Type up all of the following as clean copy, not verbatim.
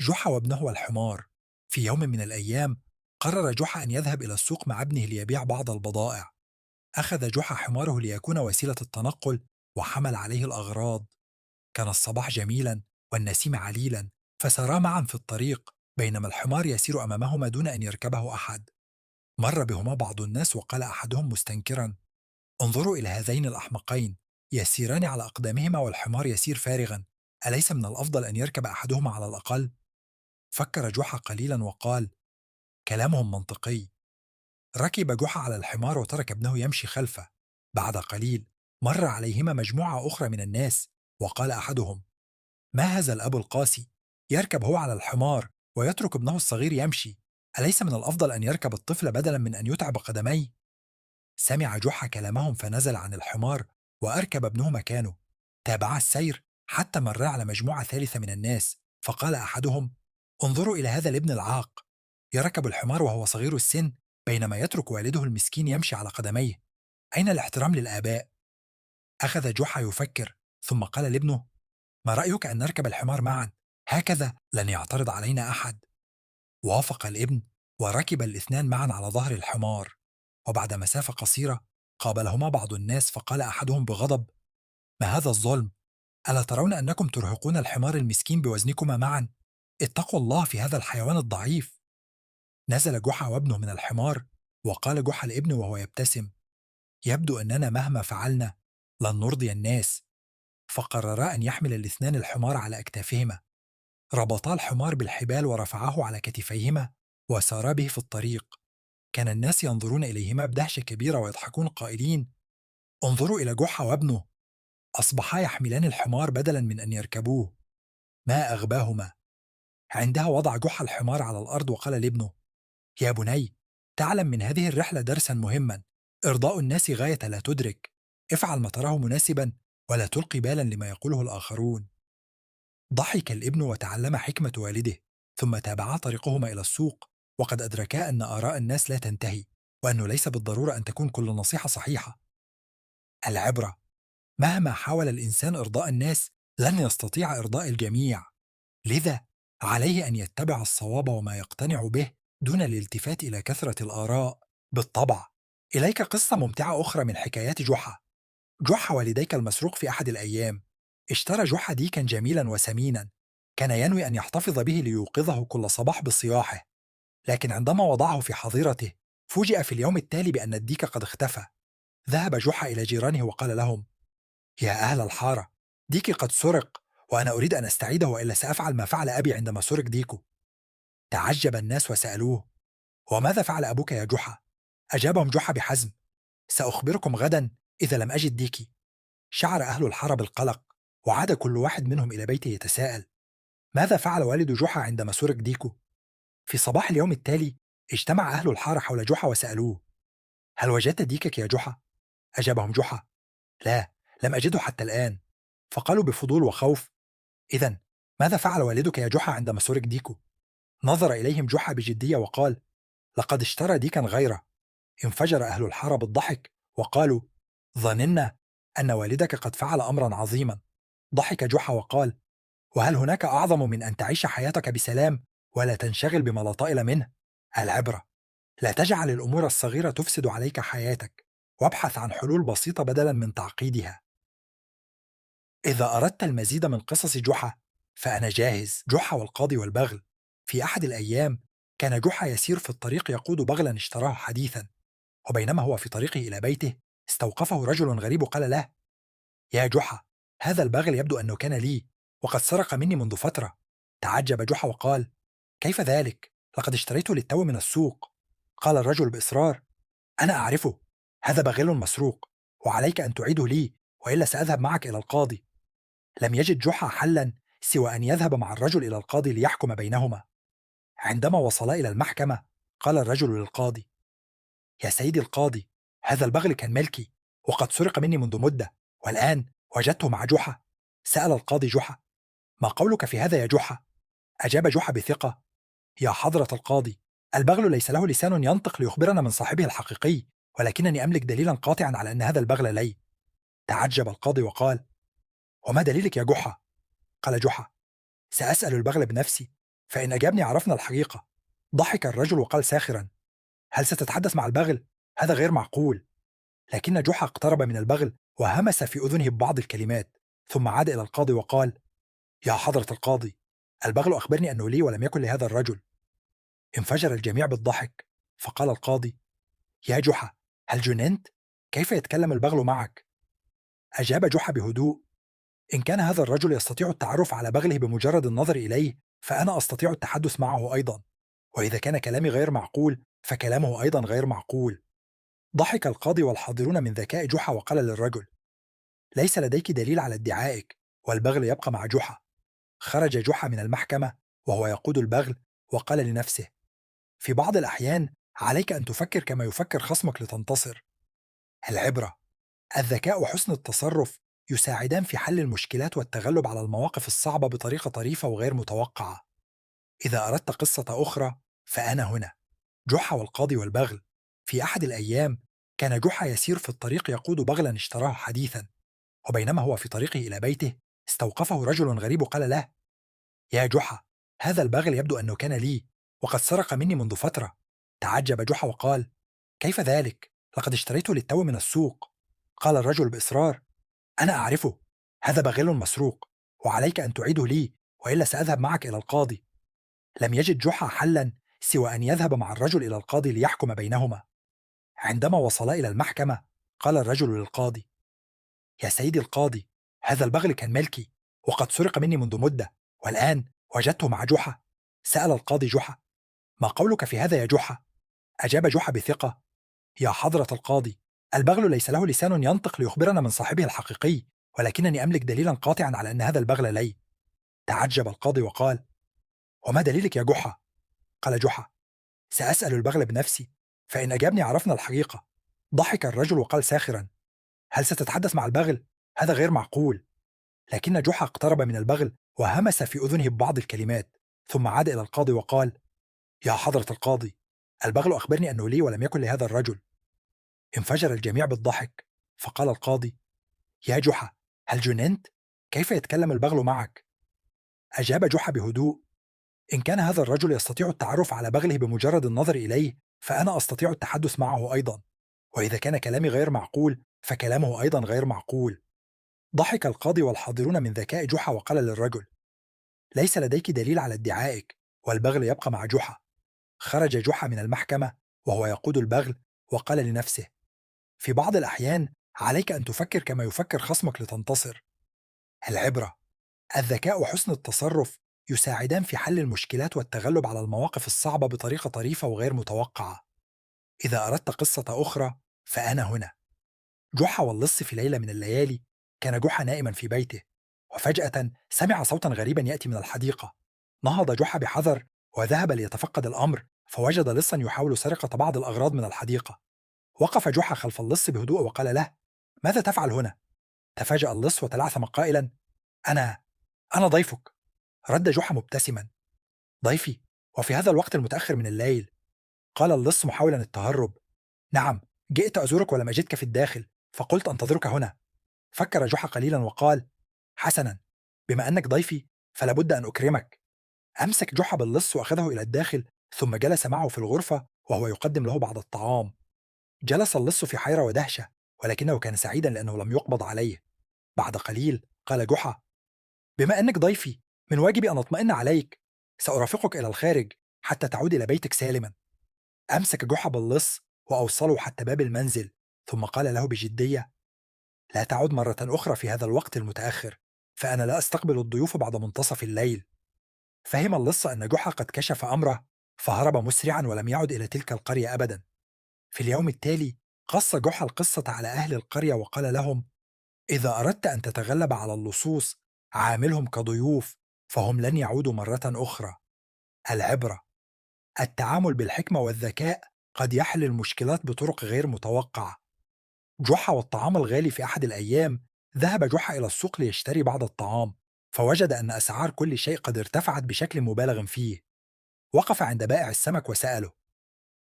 جحا وابنه والحمار. في يوم من الأيام قرر جحا أن يذهب إلى السوق مع ابنه ليبيع بعض البضائع. أخذ جحا حماره ليكون وسيلة التنقل وحمل عليه الأغراض. كان الصباح جميلا والنسيم عليلا، فسارا معا في الطريق بينما الحمار يسير أمامهما دون أن يركبه أحد. مر بهما بعض الناس وقال أحدهم مستنكرا: انظروا إلى هذين الأحمقين، يسيران على أقدامهما والحمار يسير فارغا، أليس من الأفضل أن يركب أحدهما على الأقل؟ فكر جحا قليلا وقال: كلامهم منطقي. ركب جحا على الحمار وترك ابنه يمشي خلفه. بعد قليل مر عليهما مجموعة أخرى من الناس، وقال أحدهم: ما هذا الأب القاسي، يركب هو على الحمار ويترك ابنه الصغير يمشي، أليس من الأفضل أن يركب الطفل بدلا من أن يتعب قدميه؟ سمع جحا كلامهم فنزل عن الحمار وأركب ابنه مكانه. تابعا السير حتى مر على مجموعة ثالثة من الناس، فقال أحدهم: انظروا إلى هذا الابن العاق، يركب الحمار وهو صغير السن بينما يترك والده المسكين يمشي على قدميه، أين الاحترام للآباء؟ أخذ جحا يفكر ثم قال لابنه: ما رأيك أن نركب الحمار معا؟ هكذا لن يعترض علينا أحد. وافق الابن وركب الاثنان معا على ظهر الحمار. وبعد مسافة قصيرة قابلهما بعض الناس، فقال أحدهم بغضب: ما هذا الظلم؟ ألا ترون أنكم ترهقون الحمار المسكين بوزنكما معا؟ اتقوا الله في هذا الحيوان الضعيف. نزل جحا وابنه من الحمار، وقال جحا لابنه وهو يبتسم: يبدو أننا مهما فعلنا لن نرضي الناس. فقررا أن يحمل الاثنان الحمار على أكتافهما. ربطا الحمار بالحبال ورفعاه على كتفيهما وسارا به في الطريق. كان الناس ينظرون إليهما بدهشة كبيرة ويضحكون قائلين: انظروا إلى جحا وابنه، أصبحا يحملان الحمار بدلا من أن يركبوه، ما أغباهما. عندها وضع جحا الحمار على الأرض وقال لابنه: يا بني، تعلم من هذه الرحلة درسا مهما، إرضاء الناس غاية لا تدرك، افعل ما تراه مناسبا ولا تلقي بالا لما يقوله الآخرون. ضحك الابن وتعلم حكمة والده، ثم تابعا طريقهما إلى السوق، وقد أدركا أن آراء الناس لا تنتهي، وأنه ليس بالضرورة أن تكون كل نصيحة صحيحة. العبرة: مهما حاول الإنسان إرضاء الناس لن يستطيع إرضاء الجميع، لذا عليه أن يتبع الصواب وما يقتنع به دون الالتفات إلى كثرة الآراء. بالطبع. إليك قصة ممتعة أخرى من حكايات جحا. جحا والديك المسروق في أحد الأيام اشترى جحا ديكا جميلا وسمينا، كان ينوي أن يحتفظ به ليوقظه كل صباح بصياحه، لكن عندما وضعه في حظيرته فوجئ في اليوم التالي بأن الديك قد اختفى. ذهب جحا إلى جيرانه وقال لهم: يا أهل الحارة، ديكي قد سرق، وأنا أريد أن أستعيده وإلا سأفعل ما فعل أبي عندما سرق ديكو. تعجب الناس وسألوه: وماذا فعل أبوك يا جحا؟ أجابهم جحا بحزم: سأخبركم غدا إذا لم أجد ديكي. شعر أهل الحارة بالقلق، وعاد كل واحد منهم إلى بيته يتساءل: ماذا فعل والد جحا عندما سرق ديكو؟ في صباح اليوم التالي اجتمع أهل الحارة حول جحا وسألوه: هل وجدت ديكك يا جحا؟ أجابهم جحا: لا، لم أجده حتى الآن. فقالوا بفضول وخوف: إذن ماذا فعل والدك يا جحا عندما سرق ديكو؟ نظر إليهم جحا بجدية وقال: لقد اشترى ديكا غيره. انفجر أهل الحارة بالضحك وقالوا: ظننا أن والدك قد فعل أمرا عظيما. ضحك جحا وقال: وهل هناك أعظم من أن تعيش حياتك بسلام ولا تنشغل بما لا طائل منه؟ العبرة: لا تجعل الأمور الصغيرة تفسد عليك حياتك، وابحث عن حلول بسيطة بدلا من تعقيدها. إذا أردت المزيد من قصص جحا فأنا جاهز. جحا والقاضي والبغل. في أحد الأيام كان جحا يسير في الطريق يقود بغلا اشتراه حديثا، وبينما هو في طريقه إلى بيته استوقفه رجل غريب وقال له: يا جحا، هذا البغل يبدو أنه كان لي، وقد سرق مني منذ فترة. تعجب جحا وقال: كيف ذلك؟ لقد اشتريته للتو من السوق. قال الرجل بإصرار: أنا أعرفه، هذا بغل مسروق، وعليك أن تعيده لي وإلا سأذهب معك إلى القاضي. لم يجد جحا حلا سوى أن يذهب مع الرجل إلى القاضي ليحكم بينهما. عندما وصلا إلى المحكمة قال الرجل للقاضي: يا سيدي القاضي، هذا البغل كان ملكي، وقد سرق مني منذ مدة، والآن وجدته مع جحا. سأل القاضي جحا: ما قولك في هذا يا جحا؟ أجاب جحا بثقة: يا حضرة القاضي، البغل ليس له لسان ينطق ليخبرنا من صاحبه الحقيقي، ولكنني أملك دليلا قاطعا على أن هذا البغل لي. تعجب القاضي وقال: وما دليلك يا جحا؟ قال جحا: سأسأل البغل بنفسي، فإن أجابني عرفنا الحقيقة. ضحك الرجل وقال ساخرا: هل ستتحدث مع البغل؟ هذا غير معقول. لكن جحا اقترب من البغل وهمس في أذنه ببعض الكلمات، ثم عاد إلى القاضي وقال: يا حضرة القاضي، البغل أخبرني أنه لي ولم يكن لهذا الرجل. انفجر الجميع بالضحك، فقال القاضي: يا جحا، هل جننت؟ كيف يتكلم البغل معك؟ أجاب جحا بهدوء: إن كان هذا الرجل يستطيع التعرف على بغله بمجرد النظر إليه، فأنا أستطيع التحدث معه أيضا، وإذا كان كلامي غير معقول فكلامه أيضا غير معقول. ضحك القاضي والحاضرون من ذكاء جحا وقال للرجل: ليس لديك دليل على ادعائك، والبغل يبقى مع جحا. خرج جحا من المحكمة وهو يقود البغل، وقال لنفسه: في بعض الأحيان عليك أن تفكر كما يفكر خصمك لتنتصر. العبرة: الذكاء وحسن التصرف يساعدان في حل المشكلات والتغلب على المواقف الصعبة بطريقة طريفة وغير متوقعة. إذا أردت قصة أخرى فأنا هنا. جحا والقاضي والبغل. في أحد الأيام كان جحا يسير في الطريق يقود بغلا اشتراه حديثا، وبينما هو في طريقه إلى بيته استوقفه رجل غريب وقال له: يا جحا، هذا البغل يبدو أنه كان لي، وقد سرق مني منذ فترة. تعجب جحا وقال: كيف ذلك؟ لقد اشتريته للتو من السوق. قال الرجل بإصرار: أنا أعرفه، هذا بغل مسروق، وعليك أن تعيده لي، وإلا سأذهب معك إلى القاضي. لم يجد جحا حلا سوى أن يذهب مع الرجل إلى القاضي ليحكم بينهما. عندما وصلا إلى المحكمة قال الرجل للقاضي: يا سيدي القاضي، هذا البغل كان ملكي، وقد سرق مني منذ مدة، والآن وجدته مع جحا. سأل القاضي جحا: ما قولك في هذا يا جحا؟ أجاب جحا بثقة: يا حضرة القاضي، البغل ليس له لسان ينطق ليخبرنا من صاحبه الحقيقي، ولكنني أملك دليلا قاطعا على أن هذا البغل لي. تعجب القاضي وقال: وما دليلك يا جحا؟ قال جحا: سأسأل البغل بنفسي، فإن أجابني عرفنا الحقيقة. ضحك الرجل وقال ساخرا: هل ستتحدث مع البغل؟ هذا غير معقول. لكن جحا اقترب من البغل وهمس في أذنه ببعض الكلمات، ثم عاد إلى القاضي وقال: يا حضرة القاضي، البغل أخبرني أنه لي ولم يكن لهذا الرجل. انفجر الجميع بالضحك، فقال القاضي: يا جحا، هل جننت؟ كيف يتكلم البغل معك؟ أجاب جحا بهدوء: إن كان هذا الرجل يستطيع التعرف على بغله بمجرد النظر إليه، فأنا أستطيع التحدث معه أيضا، وإذا كان كلامي غير معقول فكلامه أيضا غير معقول. ضحك القاضي والحاضرون من ذكاء جحا وقال للرجل: ليس لديك دليل على ادعائك، والبغل يبقى مع جحا. خرج جحا من المحكمة وهو يقود البغل، وقال لنفسه: في بعض الأحيان عليك أن تفكر كما يفكر خصمك لتنتصر. العبرة: الذكاء وحسن التصرف يساعدان في حل المشكلات والتغلب على المواقف الصعبة بطريقة طريفة وغير متوقعة. إذا أردت قصة أخرى فأنا هنا. جحا واللص. في ليلة من الليالي كان جحا نائما في بيته، وفجأة سمع صوتا غريبا يأتي من الحديقة. نهض جحا بحذر وذهب ليتفقد الأمر، فوجد لصا يحاول سرقة بعض الأغراض من الحديقة. وقف جحا خلف اللص بهدوء وقال له: ماذا تفعل هنا؟ تفاجأ اللص وتلعثم قائلا: أنا أنا ضيفك. رد جحا مبتسما: ضيفي؟ وفي هذا الوقت المتأخر من الليل؟ قال اللص محاولا التهرب: نعم، جئت أزورك ولم أجدك في الداخل، فقلت أنتظرك هنا. فكر جحا قليلا وقال: حسنا، بما أنك ضيفي فلا بد أن أكرمك. أمسك جحا باللص وأخذه إلى الداخل، ثم جلس معه في الغرفة وهو يقدم له بعض الطعام. جلس اللص في حيرة ودهشة، ولكنه كان سعيدا لأنه لم يقبض عليه. بعد قليل قال جحا: بما أنك ضيفي من واجبي أن أطمئن عليك. سأرافقك إلى الخارج حتى تعود إلى بيتك سالما. أمسك جحا باللص وأوصله حتى باب المنزل، ثم قال له بجدية: لا تعد مرة أخرى في هذا الوقت المتأخر، فأنا لا أستقبل الضيوف بعد منتصف الليل. فهم اللص أن جحا قد كشف أمره، فهرب مسرعا ولم يعد إلى تلك القرية أبدا. في اليوم التالي قص جحا القصة على أهل القرية وقال لهم: إذا أردت أن تتغلب على اللصوص عاملهم كضيوف، فهم لن يعودوا مرة أخرى. العبرة: التعامل بالحكمة والذكاء قد يحل المشكلات بطرق غير متوقعة. جحا والطعام الغالي. في أحد الأيام ذهب جحا إلى السوق ليشتري بعض الطعام، فوجد أن أسعار كل شيء قد ارتفعت بشكل مبالغ فيه. وقف عند بائع السمك وسأله: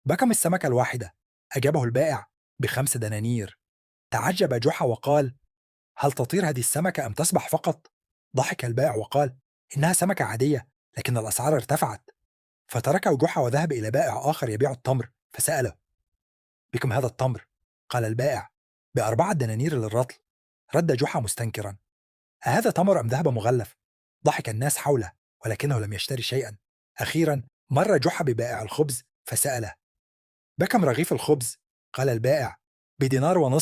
بكم السمكة الواحدة؟ أجابه البائع: ب5 دنانير. تعجب جحا وقال: هل تطير هذه السمكة أم تسبح فقط؟ ضحك البائع وقال: إنها سمكة عادية، لكن الأسعار ارتفعت. فتركه جحا وذهب إلى بائع آخر يبيع التمر فسأله: بكم هذا التمر؟ قال البائع: ب4 دنانير للرطل. رد جحا مستنكرا: أهذا تمر أم ذهب مغلف؟ ضحك الناس حوله ولكنه لم يشتري شيئا. أخيرا مر جحا ببائع الخبز فسأله: بكم رغيف الخبز؟ قال البائع: ب1.5 دينار.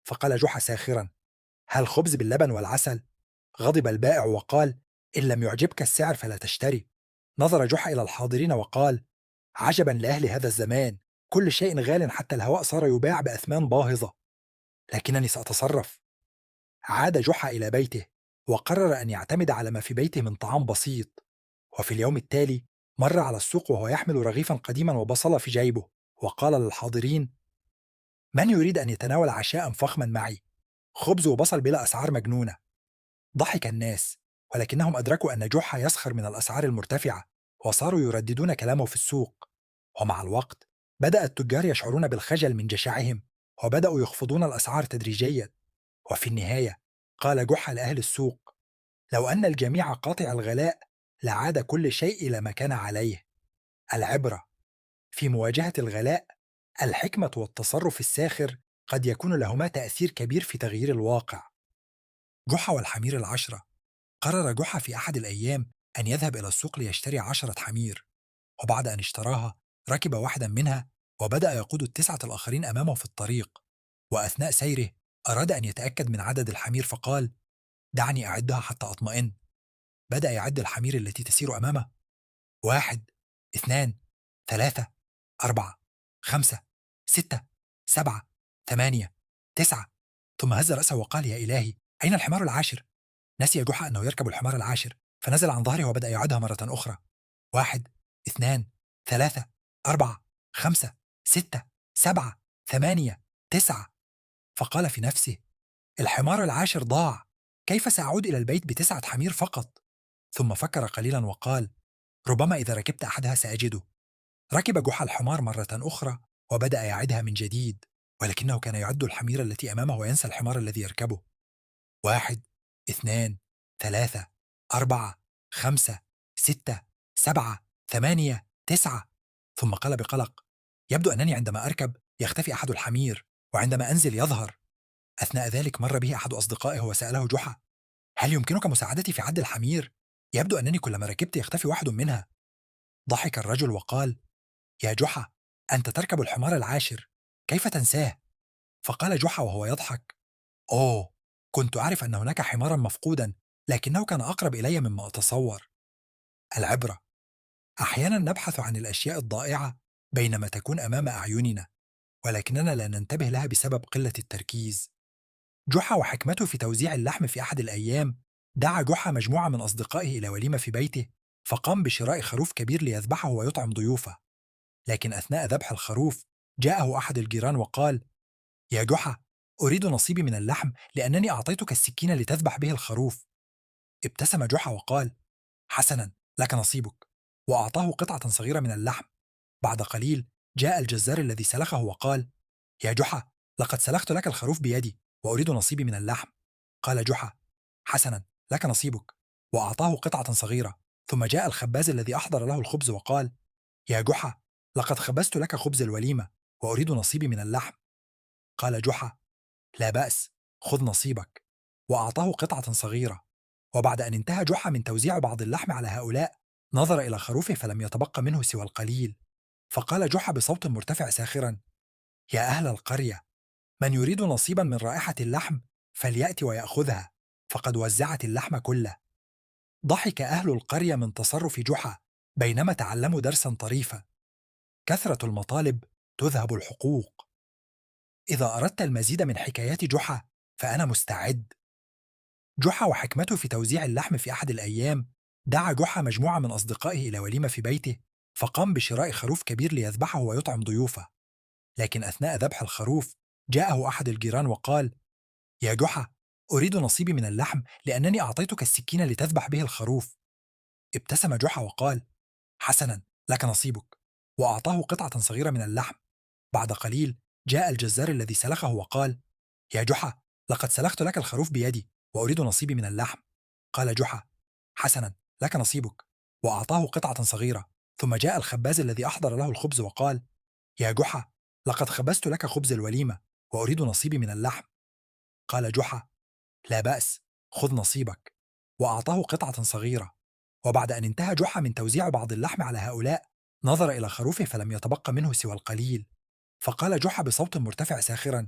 فقال جحا ساخرا: هل خبز باللبن والعسل؟ غضب البائع وقال: إن لم يعجبك السعر فلا تشتري. نظر جحا إلى الحاضرين وقال: عجبا لأهل هذا الزمان، كل شيء غال حتى الهواء صار يباع بأثمان باهظة. لكنني سأتصرف. عاد جحا إلى بيته وقرر أن يعتمد على ما في بيته من طعام بسيط. وفي اليوم التالي مر على السوق وهو يحمل رغيفا قديما وبصلة في جيبه، وقال للحاضرين: من يريد أن يتناول عشاء فخما معي؟ خبز وبصل بلا أسعار مجنونة. ضحك الناس، ولكنهم أدركوا أن جحا يسخر من الأسعار المرتفعة، وصاروا يرددون كلامه في السوق. ومع الوقت بدأ التجار يشعرون بالخجل من جشعهم، وبدأوا يخفضون الأسعار تدريجيا. وفي النهاية قال جحا لأهل السوق: لو أن الجميع قاطع الغلاء لعاد كل شيء إلى ما كان عليه. العبرة في مواجهة الغلاء: الحكمة والتصرف الساخر قد يكون لهما تأثير كبير في تغيير الواقع. جحا والحمير العشرة. قرر جحا في أحد الأيام أن يذهب إلى السوق ليشتري 10 حمير، وبعد أن اشتراها ركب واحدا منها وبدأ يقود ال9 الآخرين أمامه في الطريق. وأثناء سيره أراد أن يتأكد من عدد الحمير فقال: دعني أعدها حتى أطمئن. بدأ يعد الحمير التي تسير أمامه: 1، 2، 3، 4، 5، 6، 7، 8، 9. ثم هز رأسه وقال: يا إلهي، أين الحمار العاشر؟ نسي جحا أنه يركب الحمار العاشر، فنزل عن ظهره وبدأ يعدها مرة أخرى: 1، 2، 3، 4، 5، 6، 7، 8، 9. فقال في نفسه: الحمار العاشر ضاع، كيف سأعود إلى البيت ب9 حمير فقط؟ ثم فكر قليلا وقال: ربما إذا ركبت أحدها سأجده. ركب جحا الحمار مرة أخرى وبدأ يعدها من جديد، ولكنه كان يعد الحمير التي أمامه وينسى الحمار الذي يركبه: 1، 2، 3، 4، 5، 6، 7، 8، 9. ثم قال بقلق: يبدو أنني عندما أركب يختفي أحد الحمير، وعندما أنزل يظهر. أثناء ذلك مر به أحد أصدقائه وسأله جحا: هل يمكنك مساعدتي في عد الحمير؟ يبدو أنني كلما ركبت يختفي واحد منها. ضحك الرجل وقال: يا جحا، أنت تركب الحمار العاشر، كيف تنساه؟ فقال جحا وهو يضحك: أوه، كنت أعرف أن هناك حمارا مفقودا، لكنه كان أقرب إلي مما أتصور. العبرة: أحيانا نبحث عن الأشياء الضائعة بينما تكون أمام أعيننا، ولكننا لا ننتبه لها بسبب قلة التركيز. جحا وحكمته في توزيع اللحم: في أحد الأيام دعا جحا مجموعة من أصدقائه إلى وليمة في بيته، فقام بشراء خروف كبير ليذبحه ويطعم ضيوفه. لكن أثناء ذبح الخروف جاءه أحد الجيران وقال: يا جحا، أريد نصيبي من اللحم لأنني أعطيتك السكين لتذبح به الخروف. ابتسم جحا وقال: حسنا، لك نصيبك. وأعطاه قطعة صغيرة من اللحم. بعد قليل جاء الجزار الذي سلخه وقال: يا جحا، لقد سلخت لك الخروف بيدي وأريد نصيبي من اللحم. قال جحا: حسنا، لك نصيبك. وأعطاه قطعة صغيرة. ثم جاء الخباز الذي أحضر له الخبز وقال: يا جحا، لقد خبزت لك خبز الوليمة وأريد نصيبي من اللحم. قال جحا: لا بأس، خذ نصيبك. وأعطاه قطعة صغيرة. وبعد أن انتهى جحا من توزيع بعض اللحم على هؤلاء نظر إلى خروفه فلم يتبق منه سوى القليل. فقال جحا بصوت مرتفع ساخرا: يا أهل القرية، من يريد نصيبا من رائحة اللحم فليأتي ويأخذها، فقد وزعت اللحم كله. ضحك أهل القرية من تصرف جحا بينما تعلموا درسا طريفا: كثرة المطالب تذهب الحقوق. إذا أردت المزيد من حكايات جحا فأنا مستعد. جحا وحكمته في توزيع اللحم: في أحد الأيام دعا جحا مجموعة من أصدقائه إلى وليمة في بيته، فقام بشراء خروف كبير ليذبحه ويطعم ضيوفه. لكن أثناء ذبح الخروف جاءه أحد الجيران وقال: يا جحا، أريد نصيبي من اللحم لأنني أعطيتك السكين لتذبح به الخروف. ابتسم جحا وقال: حسنا، لك نصيبك. وأعطاه قطعة صغيرة من اللحم. بعد قليل جاء الجزار الذي سلخه وقال: يا جحا، لقد سلخت لك الخروف بيدي وأريد نصيبي من اللحم. قال جحا: حسنا، لك نصيبك. وأعطاه قطعة صغيرة. ثم جاء الخباز الذي أحضر له الخبز وقال: يا جحا، لقد خبزت لك خبز الوليمة وأريد نصيبي من اللحم. قال جحا: لا بأس، خذ نصيبك. وأعطاه قطعة صغيرة. وبعد أن انتهى جحا من توزيع بعض اللحم على هؤلاء، نظر إلى خروفه فلم يتبق منه سوى القليل. فقال جحا بصوت مرتفع ساخرا: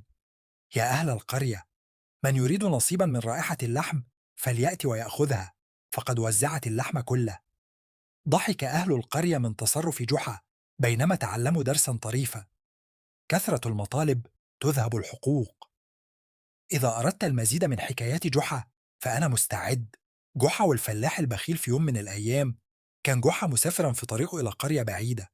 يا أهل القرية، من يريد نصيبا من رائحة اللحم فليأتي ويأخذها، فقد وزعت اللحم كله. ضحك أهل القرية من تصرف جحا بينما تعلموا درسا طريفا: كثرة المطالب تذهب الحقوق. إذا أردت المزيد من حكايات جحا فأنا مستعد. جحا والفلاح البخيل. في يوم من الأيام كان جحا مسافرا في طريقه إلى قرية بعيدة،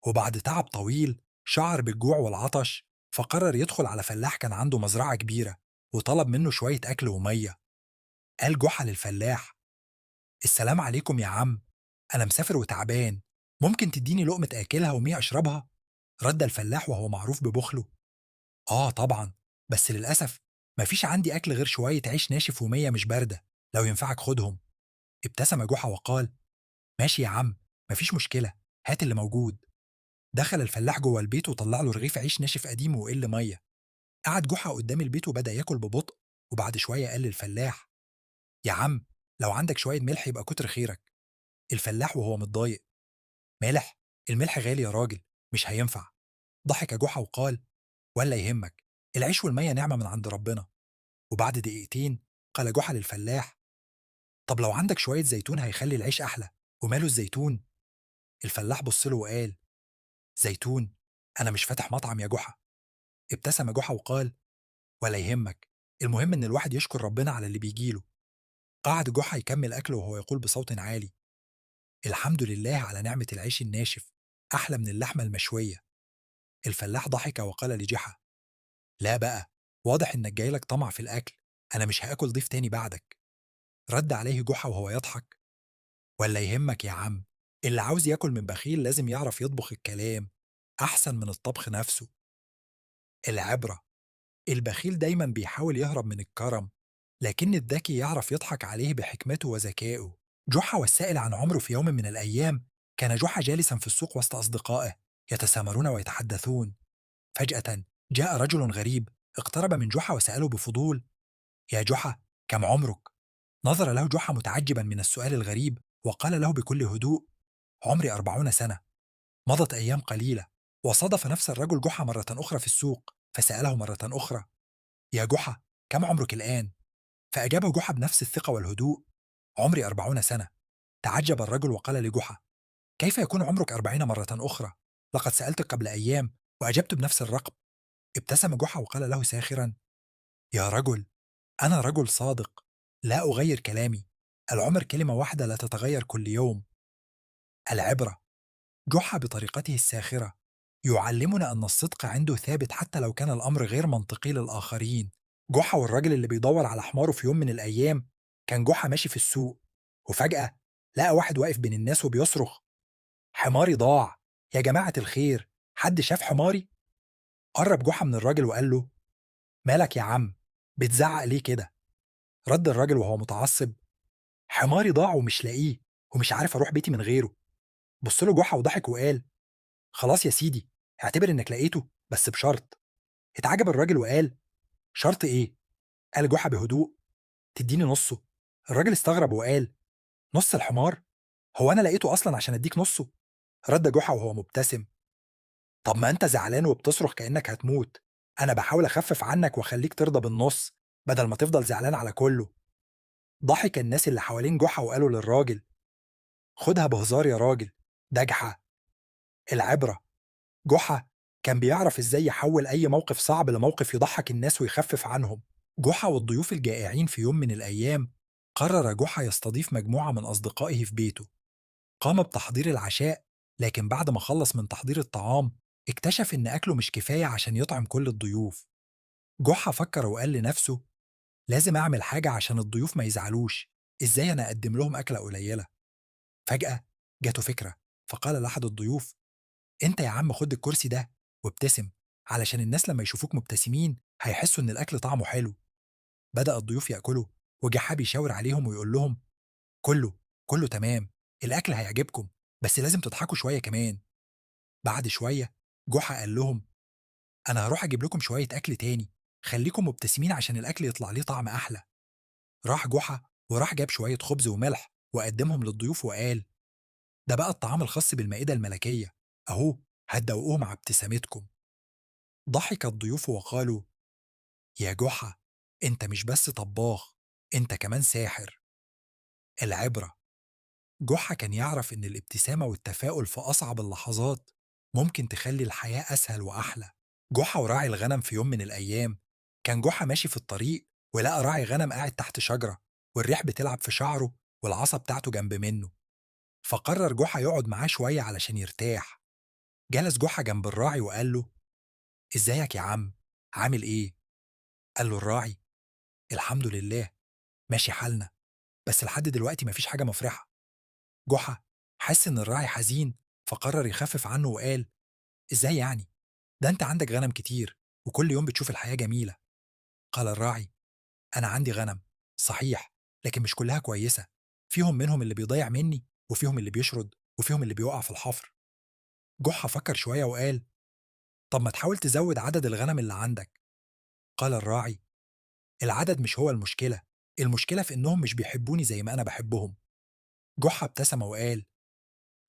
وبعد تعب طويل شعر بالجوع والعطش، فقرر يدخل على فلاح كان عنده مزرعة كبيرة وطلب منه شوية أكل ومية. قال جحا للفلاح: السلام عليكم يا عم، أنا مسافر وتعبان، ممكن تديني لقمة آكلها ومية أشربها؟ رد الفلاح وهو معروف ببخله: آه طبعا، بس للأسف مفيش عندي أكل غير شوية عيش ناشف ومية مش باردة، لو ينفعك خدهم. ابتسم جحا وقال: ماشي يا عم، مفيش مشكلة، هات اللي موجود. دخل الفلاح جوه البيت وطلع له رغيف عيش ناشف قديم وقل مية. قعد جحا قدام البيت وبدأ ياكل ببطء، وبعد شوية قال للفلاح: يا عم، لو عندك شوية ملح يبقى كتر خيرك. الفلاح وهو متضايق: مالح؟ الملح غالي يا راجل، مش هينفع. ضحك جحا وقال: ولا يهمك، العيش والمية نعمة من عند ربنا. وبعد دقيقتين قال جحا للفلاح: طب لو عندك شوية زيتون هيخلي العيش أحلى. وماله الزيتون؟ الفلاح بص له وقال: زيتون؟ أنا مش فاتح مطعم يا جحا. ابتسم جحا وقال: ولا يهمك، المهم إن الواحد يشكر ربنا على اللي بيجيله. قعد جحا يكمل أكله وهو يقول بصوت عالي: الحمد لله على نعمة العيش الناشف، أحلى من اللحمة المشوية. الفلاح ضحك وقال لجحا: لا بقى، واضح إنك جايلك طمع في الأكل، أنا مش هاكل ضيف تاني بعدك. رد عليه جحا وهو يضحك: ولا يهمك يا عم، اللي عاوز ياكل من بخيل لازم يعرف يطبخ الكلام، أحسن من الطبخ نفسه. العبرة: البخيل دايما بيحاول يهرب من الكرم، لكن الذكي يعرف يضحك عليه بحكمته وذكائه. جحا والسائل عن عمره: في يوم من الأيام كان جحا جالسا في السوق وسط أصدقائه يتسامرون ويتحدثون. فجأة جاء رجل غريب، اقترب من جحا وسأله بفضول: يا جحا، كم عمرك؟ نظر له جحا متعجبا من السؤال الغريب وقال له بكل هدوء: عمري 40 سنة. مضت أيام قليلة وصادف نفس الرجل جحا مرة أخرى في السوق، فسأله مرة أخرى: يا جحا، كم عمرك الآن؟ فأجاب جحا بنفس الثقة والهدوء: عمري 40 سنة. تعجب الرجل وقال لجحا: كيف يكون عمرك 40 مرة أخرى؟ لقد سألتك قبل أيام وأجبت بنفس الرقم. ابتسم جحا وقال له ساخرا: يا رجل، أنا رجل صادق، لا أغير كلامي، العمر كلمة واحدة لا تتغير كل يوم. العبرة: جحا بطريقته الساخرة يعلمنا أن الصدق عنده ثابت حتى لو كان الأمر غير منطقي للآخرين. جحا والراجل اللي بيدور على حماره: في يوم من الأيام كان جحا ماشي في السوق، وفجأة لقى واحد واقف بين الناس وبيصرخ: حماري ضاع، يا جماعة الخير، حد شاف حماري؟ قرب جحا من الراجل وقال له: مالك يا عم، بتزعق ليه كده؟ رد الراجل وهو متعصب: حماري ضاع ومش لاقيه، ومش عارف أروح بيتي من غيره. بص له جحا وضحك وقال: خلاص يا سيدي، اعتبر إنك لقيته بس بشرط. اتعجب الراجل وقال: شرط إيه؟ قال جحا بهدوء: تديني نصه. الراجل استغرب وقال: نص الحمار؟ هو أنا لقيته أصلا عشان أديك نصه؟ رد جحا وهو مبتسم: طب ما أنت زعلان وبتصرخ كأنك هتموت، أنا بحاول أخفف عنك وأخليك ترضى بالنص بدل ما تفضل زعلان على كله. ضحك الناس اللي حوالين جحا وقالوا للراجل: خدها بهزار يا راجل، ده جحا. العبرة: جحا كان بيعرف إزاي يحول أي موقف صعب لموقف يضحك الناس ويخفف عنهم. جحا والضيوف الجائعين: في يوم من الأيام قرر جحا يستضيف مجموعة من أصدقائه في بيته. قام بتحضير العشاء، لكن بعد ما خلص من تحضير الطعام اكتشف إن أكله مش كفاية عشان يطعم كل الضيوف. جحا فكر وقال لنفسه: لازم أعمل حاجة عشان الضيوف ما يزعلوش، إزاي أنا أقدم لهم أكلة قليلة؟ فجأة جاته فكرة، فقال لأحد الضيوف: أنت يا عم خد الكرسي ده وابتسم، علشان الناس لما يشوفوك مبتسمين هيحسوا إن الأكل طعمه حلو. بدأ الضيوف يأكلوا، وجحا بيشاور عليهم ويقول لهم: كله كله تمام، الأكل هيعجبكم، بس لازم تضحكوا شوية كمان. بعد شوية جحا قال لهم: أنا هروح أجيب لكم شوية أكل تاني، خليكم مبتسمين عشان الأكل يطلع ليه طعم أحلى. راح جحا وراح جاب شوية خبز وملح وقدمهم للضيوف وقال: ده بقى الطعام الخاص بالمائدة الملكية، أهو هتدوقوه مع ابتسامتكم. ضحك الضيوف وقالوا: يا جحا، أنت مش بس طباخ، أنت كمان ساحر. العبرة: جحا كان يعرف إن الابتسامة والتفاؤل في أصعب اللحظات ممكن تخلي الحياة أسهل وأحلى. جحا وراعي الغنم في يوم من الأيام، كان جحا ماشي في الطريق ولقى راعي غنم قاعد تحت شجرة والريح بتلعب في شعره والعصا بتاعته جنب منه. فقرر جحا يقعد معاه شوية علشان يرتاح. جلس جحا جنب الراعي وقال له: إزيك يا عم؟ عامل إيه؟ قال له الراعي: الحمد لله، ماشي حالنا، بس لحد دلوقتي مفيش حاجة مفرحة. جحا حس إن الراعي حزين، فقرر يخفف عنه وقال: إزاي يعني؟ ده أنت عندك غنم كتير وكل يوم بتشوف الحياة جميلة. قال الراعي: أنا عندي غنم صحيح، لكن مش كلها كويسة، فيهم منهم اللي بيضيع مني، وفيهم اللي بيشرد، وفيهم اللي بيقع في الحفر. جحا فكر شوية وقال: طب ما تحاول تزود عدد الغنم اللي عندك. قال الراعي: العدد مش هو المشكلة، المشكلة في إنهم مش بيحبوني زي ما أنا بحبهم. جحا ابتسم وقال: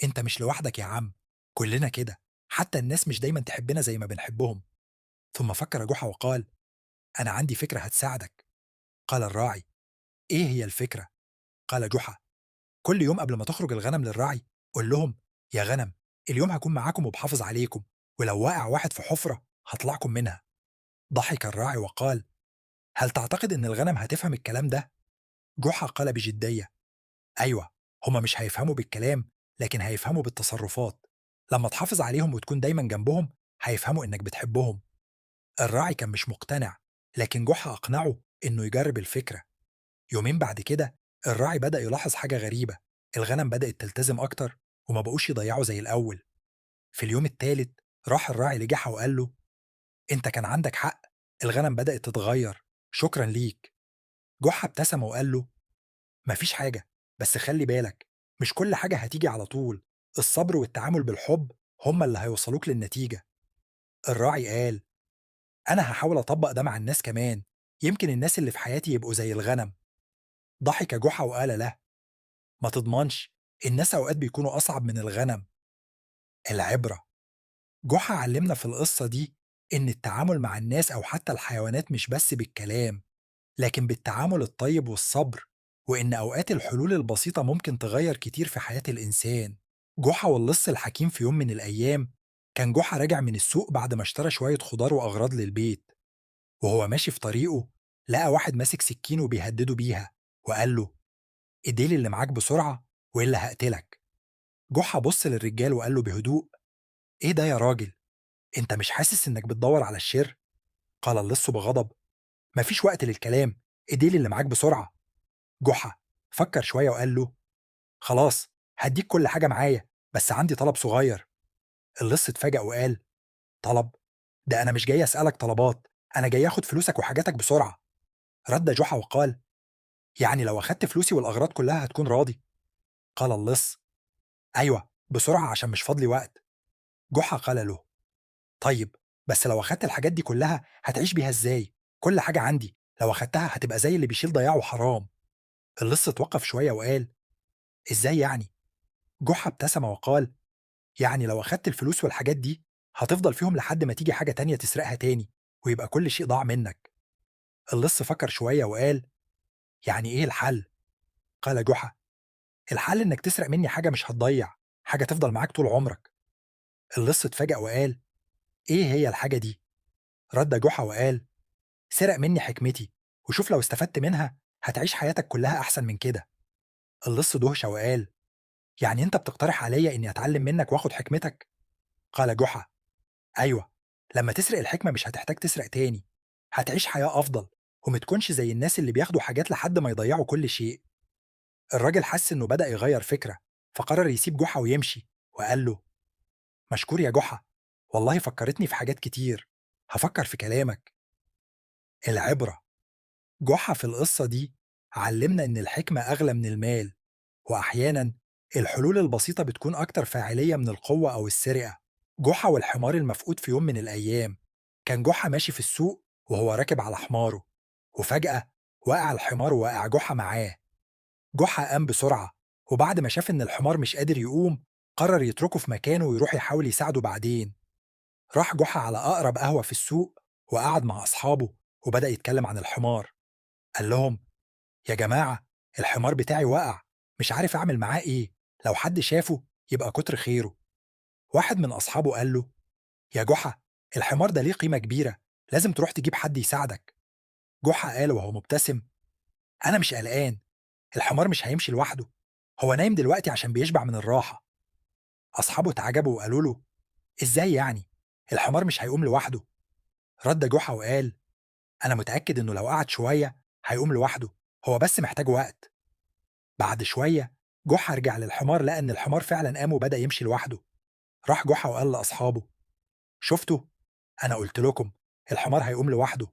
أنت مش لوحدك يا عم، كلنا كده، حتى الناس مش دايما تحبنا زي ما بنحبهم. ثم فكر جحا وقال: أنا عندي فكرة هتساعدك. قال الراعي: إيه هي الفكرة؟ قال جحا: كل يوم قبل ما تخرج الغنم للرعي قول لهم: يا غنم، اليوم هكون معاكم وبحافظ عليكم، ولو واقع واحد في حفرة هطلعكم منها. ضحك الراعي وقال: هل تعتقد إن الغنم هتفهم الكلام ده؟ جحا قال بجدية: أيوة، هما مش هيفهموا بالكلام، لكن هيفهموا بالتصرفات. لما تحافظ عليهم وتكون دايما جنبهم هيفهموا إنك بتحبهم. الراعي كان مش مقتنع، لكن جحا أقنعه إنه يجرب الفكرة. يومين بعد كده الراعي بدأ يلاحظ حاجة غريبة: الغنم بدأت تلتزم أكتر وما بقوش يضيعوا زي الأول. في اليوم التالت راح الراعي لجحا وقال له: أنت كان عندك حق، الغنم بدأت تتغير، شكرا ليك. جحا ابتسم وقال له: مفيش حاجة، بس خلي بالك، مش كل حاجة هتيجي على طول، الصبر والتعامل بالحب هما اللي هيوصلوك للنتيجة. الراعي قال: أنا هحاول أطبق ده مع الناس كمان، يمكن الناس اللي في حياتي يبقوا زي الغنم. ضحك جحا وقال له: ما تضمنش، الناس أوقات بيكونوا أصعب من الغنم. العبرة: جحا علمنا في القصة دي إن التعامل مع الناس أو حتى الحيوانات مش بس بالكلام، لكن بالتعامل الطيب والصبر، وإن أوقات الحلول البسيطة ممكن تغير كتير في حياة الإنسان. جحا واللص الحكيم في يوم من الأيام، كان جحا راجع من السوق بعد ما اشترى شوية خضار وأغراض للبيت. وهو ماشي في طريقه لقى واحد ماسك سكين وبيهدده بيها، وقال له: اديلي اللي معاك بسرعة وإلا هقتلك. جحا بص للرجال وقال له بهدوء: إيه ده يا راجل؟ أنت مش حاسس إنك بتدور على الشر؟ قال اللص بغضب: مفيش وقت للكلام، اديلي اللي معاك بسرعة. جحا فكر شوية وقال له: خلاص، هديك كل حاجة معايا، بس عندي طلب صغير. اللص اتفاجأ وقال: طلب؟ ده أنا مش جاي أسألك طلبات، أنا جاي أخد فلوسك وحاجاتك بسرعة. رد جحا وقال: يعني لو أخدت فلوسي والأغراض كلها هتكون راضي؟ قال اللص: أيوة، بسرعة عشان مش فاضلي وقت. جحا قال له: طيب، بس لو أخدت الحاجات دي كلها هتعيش بيها إزاي؟ كل حاجة عندي، لو أخدتها هتبقى زي اللي بيشيل ضياعه حرام. اللص اتوقف شوية وقال: إزاي يعني؟ جحا ابتسم وقال: يعني لو أخدت الفلوس والحاجات دي هتفضل فيهم لحد ما تيجي حاجة تانية تسرقها تاني، ويبقى كل شيء ضاع منك. اللص فكر شوية وقال: يعني إيه الحل؟ قال جحا: الحل إنك تسرق مني حاجة مش هتضيع، حاجة تفضل معاك طول عمرك. اللص اتفاجأ وقال: إيه هي الحاجة دي؟ رد جحا وقال: سرق مني حكمتي، وشوف لو استفدت منها هتعيش حياتك كلها أحسن من كده. اللص دهش وقال: يعني أنت بتقترح عليا إني أتعلم منك وآخد حكمتك؟ قال جحا: أيوة، لما تسرق الحكمة مش هتحتاج تسرق تاني، هتعيش حياة أفضل، ومتكونش زي الناس اللي بياخدوا حاجات لحد ما يضيعوا كل شيء. الراجل حس إنه بدأ يغير فكرة، فقرر يسيب جحا ويمشي، وقال له: مشكور يا جحا، والله فكرتني في حاجات كتير، هفكر في كلامك. العبرة: جحا في القصة دي علمنا إن الحكمة أغلى من المال، وأحيانا الحلول البسيطة بتكون أكتر فاعلية من القوة أو السرقة. جحا والحمار المفقود في يوم من الأيام. كان جحا ماشي في السوق وهو راكب على حماره، وفجأة وقع الحمار ووقع جحا معاه. جحا قام بسرعة، وبعد ما شاف إن الحمار مش قادر يقوم قرر يتركه في مكانه ويروح يحاول يساعده بعدين. راح جحا على أقرب قهوة في السوق وقعد مع أصحابه وبدأ يتكلم عن الحمار. قال لهم: يا جماعة، الحمار بتاعي وقع، مش عارف أعمل معاه إيه، لو حد شافه يبقى كتر خيره. واحد من أصحابه قال له: يا جحا، الحمار ده ليه قيمة كبيرة، لازم تروح تجيب حد يساعدك. جحا قال وهو مبتسم: أنا مش قلقان، الحمار مش هيمشي لوحده، هو نايم دلوقتي عشان بيشبع من الراحة. أصحابه اتعجبوا وقالوا له: إزاي يعني؟ الحمار مش هيقوم لوحده. رد جحا وقال: أنا متأكد إنه لو قعد شوية هيقوم لوحده، هو بس محتاج وقت. بعد شوية جحا رجع للحمار لقى إن الحمار فعلا قام وبدأ يمشي لوحده. راح جحا وقال لأصحابه: شفتوا؟ أنا قلت لكم الحمار هيقوم لوحده.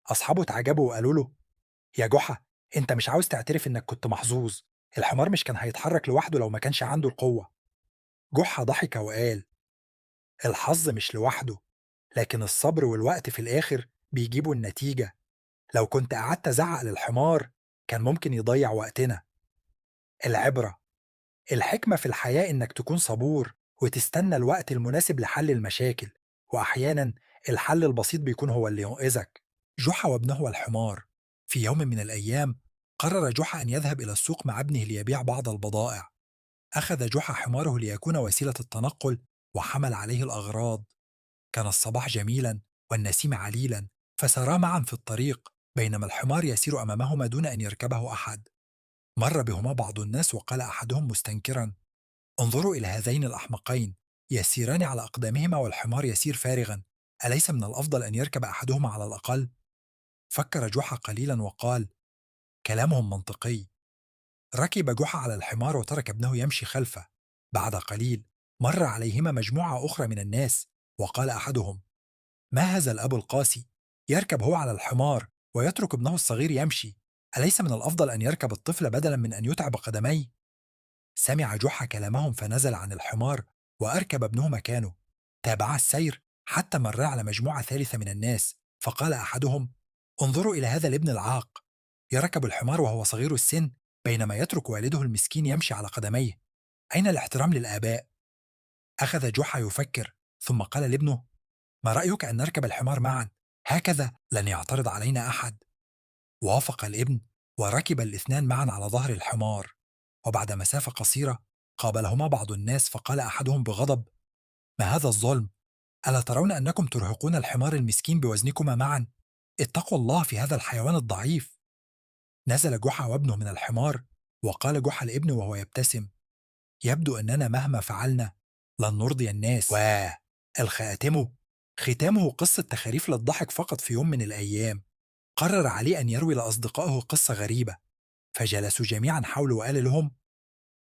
أصحابه اتعجبوا وقالوا له: يا جحا، أنت مش عاوز تعترف إنك كنت محظوظ، الحمار مش كان هيتحرك لوحده لو ما كانش عنده القوة. جحا ضحك وقال: الحظ مش لوحده، لكن الصبر والوقت في الآخر بيجيبوا النتيجة. لو كنت قعدت أزعق للحمار كان ممكن يضيع وقتنا. العبرة، الحكمة في الحياة إنك تكون صبور وتستنى الوقت المناسب لحل المشاكل، وأحيانا الحل البسيط بيكون هو اللي ينقذك. جحا وابنه والحمار. في يوم من الأيام قرر جحا أن يذهب إلى السوق مع ابنه ليبيع بعض البضائع. أخذ جحا حماره ليكون وسيلة التنقل وحمل عليه الأغراض. كان الصباح جميلا والنسيم عليلا، فسارا معا في الطريق بينما الحمار يسير أمامهما دون أن يركبه أحد. مر بهما بعض الناس وقال أحدهم مستنكرا: انظروا إلى هذين الأحمقين، يسيران على أقدامهما والحمار يسير فارغا، أليس من الأفضل أن يركب أحدهما على الأقل؟ فكر جحا قليلا وقال: كلامهم منطقي. ركب جحا على الحمار وترك ابنه يمشي خلفه. بعد قليل مر عليهما مجموعة أخرى من الناس، وقال أحدهم: ما هذا الأب القاسي، يركب هو على الحمار ويترك ابنه الصغير يمشي، أليس من الأفضل أن يركب الطفل بدلا من أن يتعب قدميه؟ سمع جحا كلامهم فنزل عن الحمار وأركب ابنه مكانه. تابعا السير حتى مر على مجموعة ثالثة من الناس، فقال أحدهم: انظروا إلى هذا الابن العاق، يركب الحمار وهو صغير السن بينما يترك والده المسكين يمشي على قدميه، أين الاحترام للآباء؟ أخذ جحا يفكر ثم قال لابنه: ما رأيك أن نركب الحمار معا؟ هكذا لن يعترض علينا أحد. وافق الابن وركب الاثنان معا على ظهر الحمار. وبعد مسافة قصيرة قابلهما بعض الناس فقال أحدهم بغضب: ما هذا الظلم؟ ألا ترون أنكم ترهقون الحمار المسكين بوزنكما معا؟ اتقوا الله في هذا الحيوان الضعيف. نزل جحا وابنه من الحمار، وقال جحا لابنه وهو يبتسم: يبدو أننا مهما فعلنا لن نرضي الناس. الخاتم، ختامه قصة تخاريف للضحك فقط. في يوم من الأيام قرر علي أن يروي لأصدقائه قصة غريبة، فجلسوا جميعا حوله وقال لهم: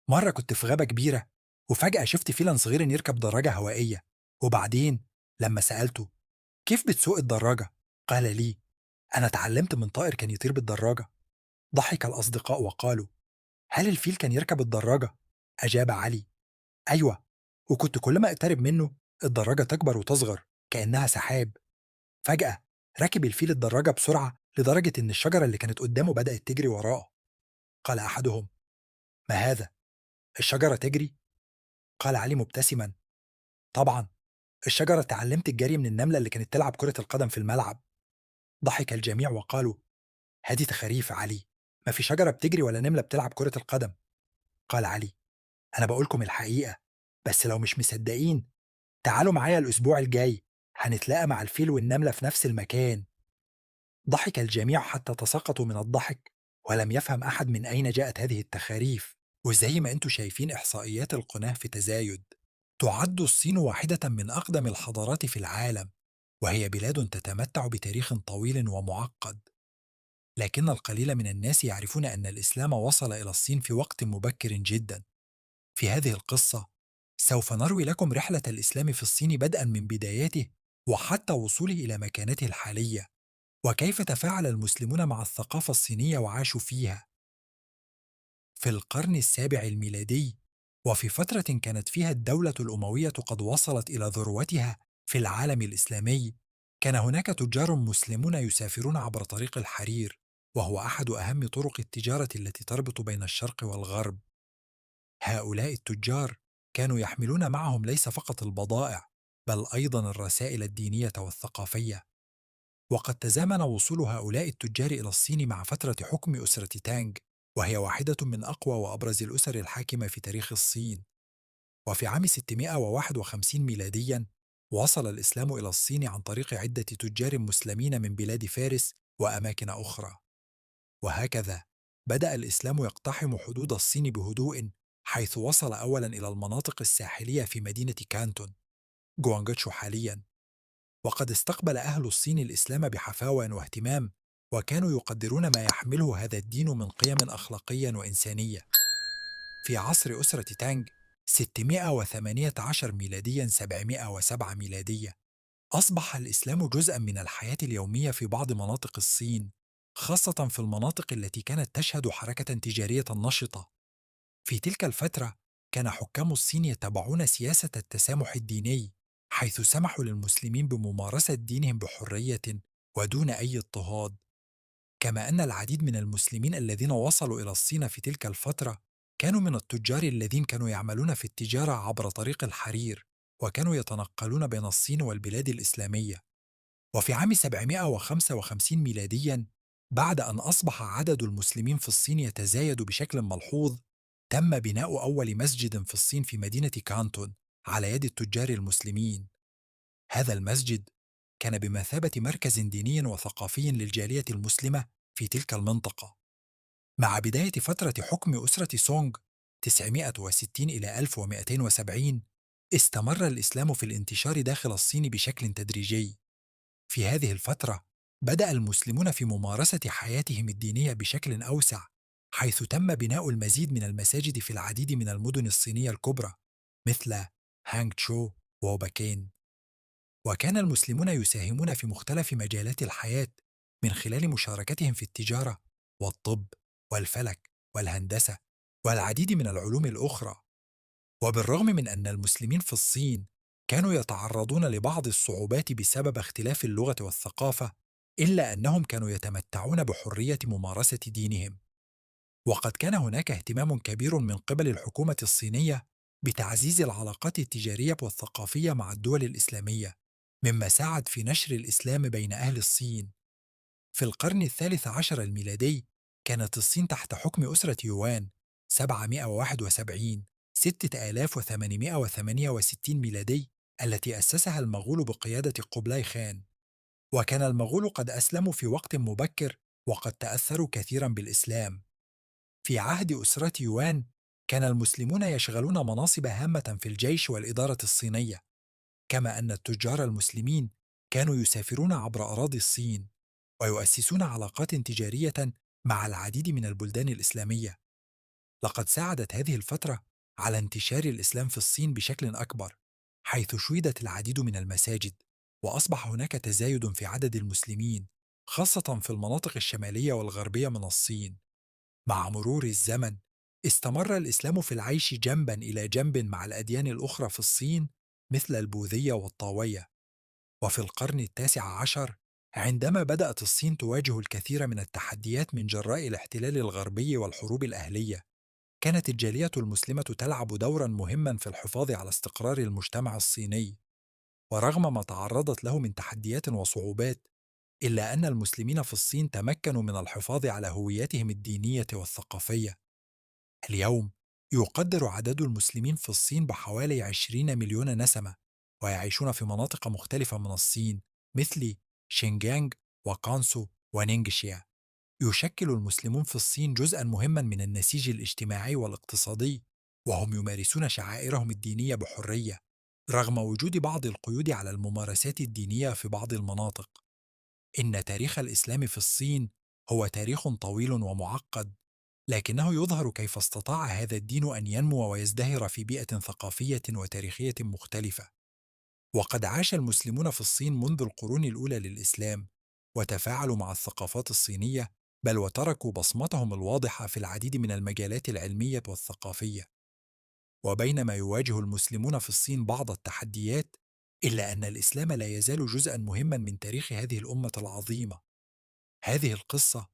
مرة كنت في غابة كبيرة وفجأة شفت فيلا صغير يركب دراجة هوائية، وبعدين لما سألته: كيف بتسوق الدراجة؟ قال لي: أنا اتعلمت من طائر كان يطير بالدراجة. ضحك الأصدقاء وقالوا: هل الفيل كان يركب الدراجة؟ أجاب علي: أيوة، وكنت كل ما أقترب منه الدراجة تكبر وتصغر كأنها سحاب. فجأة ركب الفيل الدراجة بسرعة لدرجة إن الشجرة اللي كانت قدامه بدأت تجري وراه. قال أحدهم: ما هذا؟ الشجرة تجري؟ قال علي مبتسما: طبعا، الشجرة اتعلمت الجري من النملة اللي كانت تلعب كرة القدم في الملعب. ضحك الجميع وقالوا: هذه تخاريف علي، ما في شجرة بتجري ولا نملة بتلعب كرة القدم. قال علي: أنا بقولكم الحقيقة، بس لو مش مصدقين تعالوا معايا الأسبوع الجاي، هنتلاقى مع الفيل والنملة في نفس المكان. ضحك الجميع حتى تساقطوا من الضحك، ولم يفهم أحد من أين جاءت هذه التخاريف. وزي ما أنتم شايفين إحصائيات القناة في تزايد. تعد الصين واحدة من أقدم الحضارات في العالم، وهي بلاد تتمتع بتاريخ طويل ومعقد، لكن القليل من الناس يعرفون أن الإسلام وصل إلى الصين في وقت مبكر جدا. في هذه القصة سوف نروي لكم رحلة الإسلام في الصين بدءا من بداياته وحتى وصوله إلى مكانته الحالية، وكيف تفاعل المسلمون مع الثقافة الصينية وعاشوا فيها. في القرن السابع الميلادي وفي فترة كانت فيها الدولة الأموية قد وصلت إلى ذروتها في العالم الإسلامي، كان هناك تجار مسلمون يسافرون عبر طريق الحرير، وهو أحد أهم طرق التجارة التي تربط بين الشرق والغرب. هؤلاء التجار كانوا يحملون معهم ليس فقط البضائع، بل أيضا الرسائل الدينية والثقافية. وقد تزامن وصول هؤلاء التجار إلى الصين مع فترة حكم أسرة تانج، وهي واحدة من أقوى وأبرز الأسر الحاكمة في تاريخ الصين. وفي عام 651 ميلاديا وصل الإسلام إلى الصين عن طريق عدة تجار مسلمين من بلاد فارس وأماكن أخرى. وهكذا بدأ الإسلام يقتحم حدود الصين بهدوء، حيث وصل أولا إلى المناطق الساحلية في مدينة كانتون جوانغتشو حاليا. وقد استقبل أهل الصين الإسلام بحفاوة واهتمام، وكانوا يقدرون ما يحمله هذا الدين من قيم أخلاقية وإنسانية. في عصر أسرة تانج 618 ميلاديا 707 ميلادية أصبح الإسلام جزءا من الحياة اليومية في بعض مناطق الصين، خاصة في المناطق التي كانت تشهد حركة تجارية نشطة. في تلك الفترة كان حكام الصين يتبعون سياسة التسامح الديني، حيث سمحوا للمسلمين بممارسة دينهم بحرية ودون أي اضطهاد. كما أن العديد من المسلمين الذين وصلوا إلى الصين في تلك الفترة كانوا من التجار الذين كانوا يعملون في التجارة عبر طريق الحرير، وكانوا يتنقلون بين الصين والبلاد الإسلامية. وفي عام 755 ميلاديا، بعد أن أصبح عدد المسلمين في الصين يتزايد بشكل ملحوظ، تم بناء أول مسجد في الصين في مدينة كانتون على يد التجار المسلمين. هذا المسجد كان بمثابة مركز ديني وثقافي للجالية المسلمة في تلك المنطقة. مع بداية فترة حكم أسرة سونغ 960 إلى 1270، استمر الإسلام في الانتشار داخل الصين بشكل تدريجي. في هذه الفترة بدأ المسلمون في ممارسة حياتهم الدينية بشكل أوسع، حيث تم بناء المزيد من المساجد في العديد من المدن الصينية الكبرى مثل هانغ تشو وبكين. وكان المسلمون يساهمون في مختلف مجالات الحياة من خلال مشاركتهم في التجارة والطب والفلك والهندسة والعديد من العلوم الأخرى. وبالرغم من أن المسلمين في الصين كانوا يتعرضون لبعض الصعوبات بسبب اختلاف اللغة والثقافة، إلا أنهم كانوا يتمتعون بحرية ممارسة دينهم. وقد كان هناك اهتمام كبير من قبل الحكومة الصينية بتعزيز العلاقات التجارية والثقافية مع الدول الإسلامية، مما ساعد في نشر الإسلام بين أهل الصين. في القرن الثالث عشر الميلادي كانت الصين تحت حكم أسرة يوان 771 6868 ميلادي، التي أسسها المغول بقيادة قبلاي خان. وكان المغول قد أسلموا في وقت مبكر، وقد تأثروا كثيرا بالإسلام. في عهد أسرة يوان كان المسلمون يشغلون مناصب هامة في الجيش والإدارة الصينية، كما أن التجار المسلمين كانوا يسافرون عبر أراضي الصين ويؤسسون علاقات تجارية مع العديد من البلدان الإسلامية. لقد ساعدت هذه الفترة على انتشار الإسلام في الصين بشكل أكبر، حيث شُيدت العديد من المساجد، وأصبح هناك تزايد في عدد المسلمين، خاصة في المناطق الشمالية والغربية من الصين. مع مرور الزمن استمر الإسلام في العيش جنبا إلى جنب مع الأديان الأخرى في الصين مثل البوذية والطاوية. وفي القرن التاسع عشر، عندما بدأت الصين تواجه الكثير من التحديات من جراء الاحتلال الغربي والحروب الأهلية، كانت الجالية المسلمة تلعب دورا مهما في الحفاظ على استقرار المجتمع الصيني. ورغم ما تعرضت له من تحديات وصعوبات، إلا أن المسلمين في الصين تمكنوا من الحفاظ على هويتهم الدينية والثقافية. اليوم يقدر عدد المسلمين في الصين بحوالي 20 مليون نسمة، ويعيشون في مناطق مختلفة من الصين مثل شينجيانغ وكانسو ونينجشيا. يشكل المسلمون في الصين جزءا مهما من النسيج الاجتماعي والاقتصادي، وهم يمارسون شعائرهم الدينية بحرية رغم وجود بعض القيود على الممارسات الدينية في بعض المناطق. إن تاريخ الإسلام في الصين هو تاريخ طويل ومعقد، لكنه يظهر كيف استطاع هذا الدين أن ينمو ويزدهر في بيئة ثقافية وتاريخية مختلفة. وقد عاش المسلمون في الصين منذ القرون الأولى للإسلام، وتفاعلوا مع الثقافات الصينية، بل وتركوا بصمتهم الواضحة في العديد من المجالات العلمية والثقافية. وبينما يواجه المسلمون في الصين بعض التحديات، إلا أن الإسلام لا يزال جزءا مهما من تاريخ هذه الأمة العظيمة. هذه القصة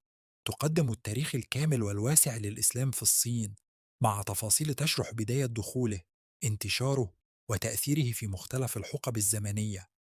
تقدم التاريخ الكامل والواسع للإسلام في الصين، مع تفاصيل تشرح بداية دخوله، انتشاره، وتأثيره في مختلف الحقب الزمنية.